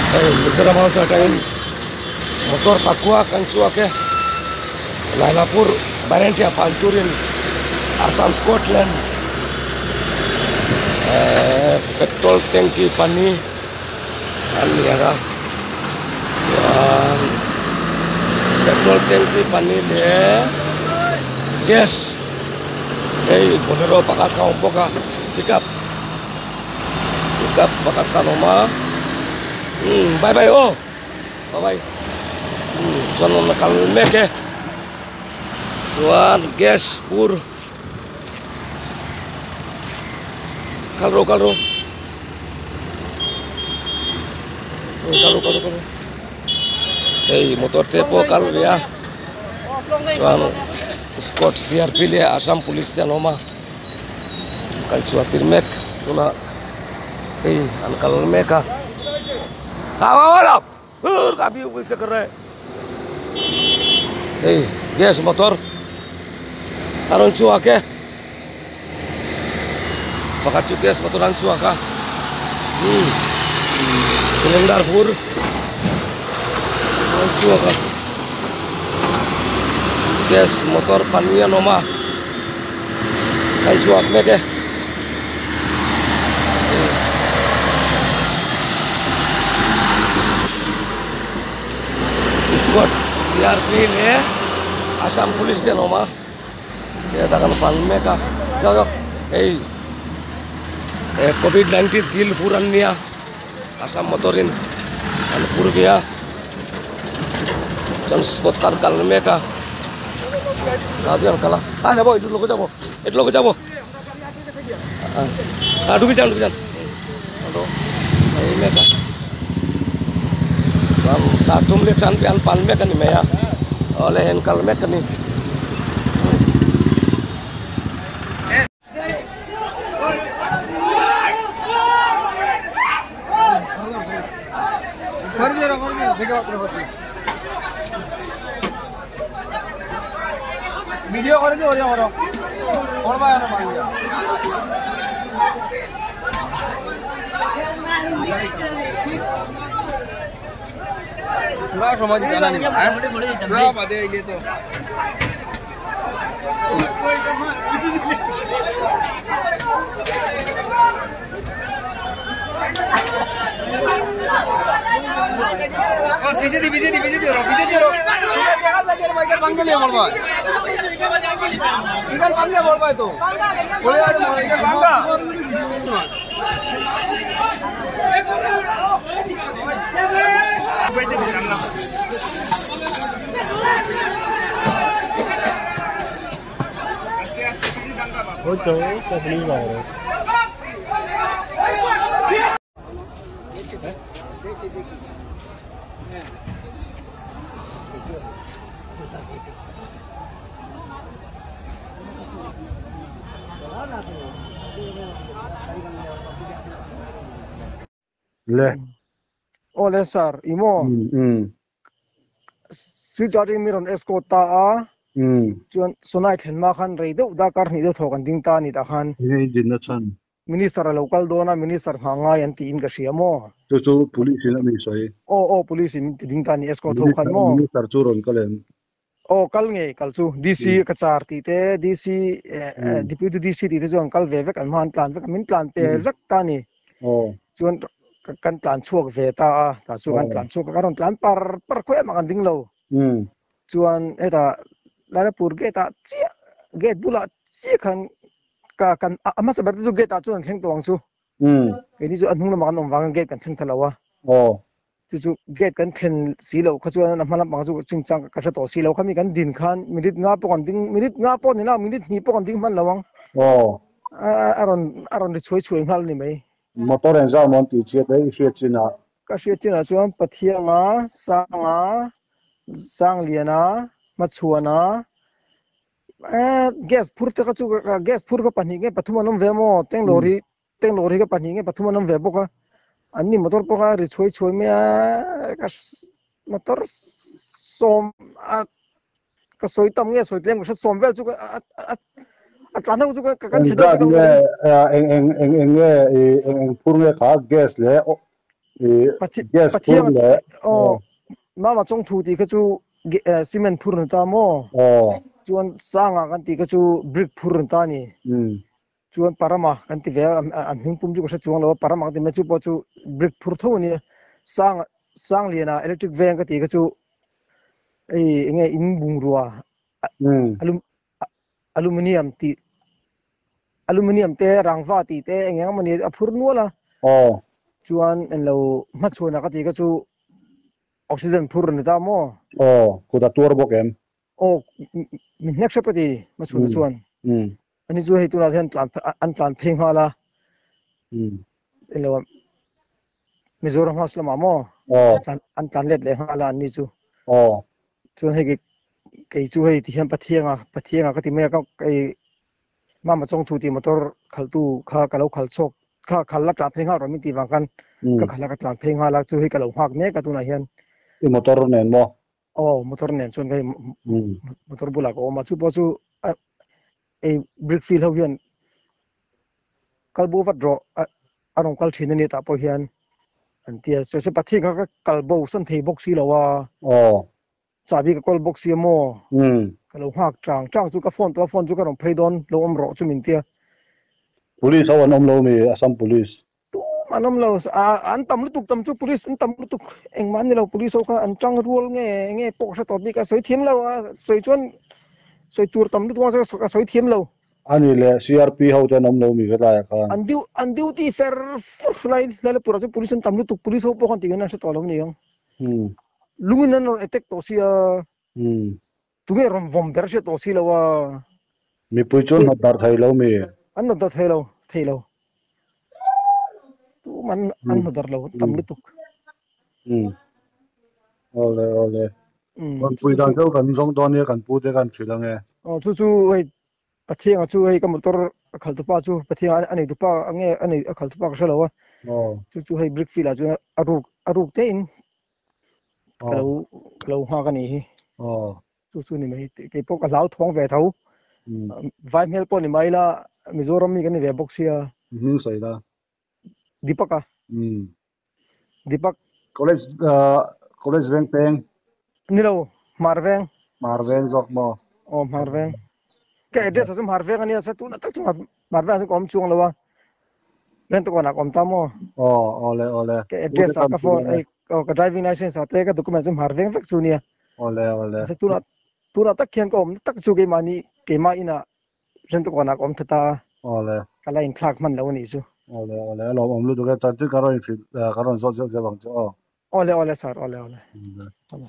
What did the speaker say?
Hei Mizoram House atangin motor pakua kan chhuak e Lailapur Barentia pan turin Assam Scotland ehh petrol tanki pahnih an ni ang a chuan petrol tanki pahnih leh gas hei bolero pakhat a awm bawk a pickup. Pickup pakhat khan a awm a umm bye bye aw bye bye umm chuan rawn kal mek e chuan gas bur kal rawh kal rawh kal rawh kal rawh kal rawh hei motor te pawh kal ve a chuan scot CRP leh assam police te an awm a. Kal chhuah tir mek tunah hei an kal mek a hei gas motor a rawn chhuak e pakhat chu gas motor an chhuak a umm cylinder bur a rawn chhuak a gas motor pahnih an awm a. Kan chhuak mek e. Squad CRP leh Assam Police te an awm a hetah kan fang mek a zawk zawk hei covid 19 thil fur an nia Assam motor in an fur ve a chuan squad kha an kal mek a. Tum leh chuan an pan mek a ni mai a awle hei an kal mek a ni. Le. Awle sir, i maw? Silchar atangin mi rawn escort ta a, chuan Sonai thlen hma khan rei deuh dakar hnih deuh thaw kan ding ta a ni tah khan. Enge i dinna chhan? Minister a lo kal dawn a, Minister nghah ngai an tiin ka hria maw? Chu chu Police in a mi sawi. Aw aw Police in ti ding ta a ni escort ho khan maw? Minister chu rawn kal em? Aw kal ngei kal chu DC ka char tih te DC Deputy DC tih te chu an kal ve vek an hma an tlan vek a min tlan pel vek ta a ni. Chuan kan tlan chhuak ve ta a tah chuan kan tlan chhuak a kan rawn tlan par par khawi emah kan ding lo. Chuan hetah Lailapur gate ah chiah gate bulah chiah khan ka kan a hmasa ber te chu gate ah chuan an thleng tawh ang chu. Keini chu a hnung lamah kan awm vangin gate kan thleng ta lo a. Chu chu gate kan thlen si loh kha chuan a hma lampang chu chingchang ka hre tawh si lo. Khami kan din khan minute nga pawh kan ding minute nga pawh ni lo minute hnih pawh kan ding hman lo ang. A rawn a rawn ri chhuai chhuai nghal a ni mai. Motor engzah maw an tih chiat e i hriat chinah? Ka hriat chinah chuan Pathianga, Sanga, Sangliana, Hmachhuana, gas phur te kha chu gas phur kha pahnih nge pathum an awm ve maw? Teng lorry Teng lawr hi ka pahnih nge pathum an awm ve bawk a, an ni motor pawh kha ri chhuai chhuai mai a, ka motor sawm a ka sawi tam nge sawi tlem ka hre sawm vel chu a a tlan ho chu ka kan chhe deuh vek ang ka ring. Eng eng eng eng nge eng eng phur nge kha gas leh I gas phur leh aw mama chawng thu tih kha chu cement phur ni ta maw chuan sanga kan tih kha chu brick phur ni ta ni chuan parama kan ti ve a an hming pum chu ka hre chuang lo a parama kan ti mai chu pawh chu brick phur tho a ni a sang sangliana electric veng ka tih kha chu hei enge in bungrua aluminium tih aluminium te rangva tih te eng eng emawni a phur nual a aw chuan englo hmachhuana ka tih kha chu oxygen phur a ni ta maw aw kut a tuar bawk em aw min hnek hrep ka ti hmachhuana chuan ani chu hei tunah hian tlan an tlan phei nghal a englo Mizoram house lamah maw aw an tlan let leh nghal a an ni chu aw chuan hei kei chu hei ti hian Pathianga Pathianga ka ti mai a ka kei mama chawngthu tih motor khaltu kha ka lo khal chhuak kha khal la tlan phei nghal rawh min tih vang khan ka khal a ka tlan phei nghal a chu hei ka lo nghak mek a tunah hian i motor nen maw aw motor nen chuan hei motor bulah ka awm a chu pawh chu ei brick field ho hian kal bo vat rawh a rawn kal thin a ni tah pawh hian an ti a sawi se Pathian kha ka kal bo san thei bawk si lo a aw chahbi ka kawl bawk si a maw ka lo nghak chang chang chu ka phone tawh a phone chu ka rawn phei dawn lo awm rawh chu min tia Police ho an awm lo mi Assam police tum an awm lo a an tam lutuk tam chu police an tam lutuk engmah an ni lo police ho kha an tang rual nge nge pawh ka hre tawh bik a sawi thiam lo a sawi chuan sawi tur tam lutuk a ka sawi thiam lo Ani leh CRP ho te an awm lo mi ka tlaiah khan. An deu an duty fer fur lai Lalapur ah chuan police an tam lutuk police ho pawh khan tih an hre tawh lo ni ang. Lungin an rawn attack tawh sia. Tunge rawn vawm ber hriat tawh si lo a. Mipui chu an hnawt darh thei lo mi? An hnawt darh thei lo, thei lo. Tum an an hnawt darh lo tam lutuk. Awle awle. Rawn pui dan deuh kan zawng dawn nia kan pu te kan hrilh ange. Aw chu chu hei Pathianga chu hei ka motor a khalh tupa chu Pathianga a nei tupa ange a nei a khalh tupa ka hre lo a. Chu chu hei brick field ah chuan a ruk a ruk te in ka lo ka lo nghak a nih hi. Chu chu ni mai kei pawh ka hlau thawng ve tho. Vai hmel pawh ni mai la Mizoram mi kan ni ve bawk sia. Hming sawi la. Deepak a. Deepak. College college veng peng. Ni lo Hmar veng. Hmar veng zawk maw. Aw Hmar veng. Ka address chu Hmar veng ania sa tuna tak chu Hmar veng chu ka awm chuang lo a. Rent kawn ah ka awm ta maw. Aw awle awle. Ka address a ka phone ei ka driving license a te ka document chu Hmar veng vek chu nia. Awle awle. Sa tuna tuna tak khian ka awm tak chu keimahni keimah inah Rent kawn ah ka awm tha ta a. Awle. Ka la inthlak hman lo a nih chu. Awle awle a lawmawm lutuk e chanchin ka rawn inhrilh ka rawn zawt zeuh zeuh ang chu aw. Awle awle sir awle awle. Awle.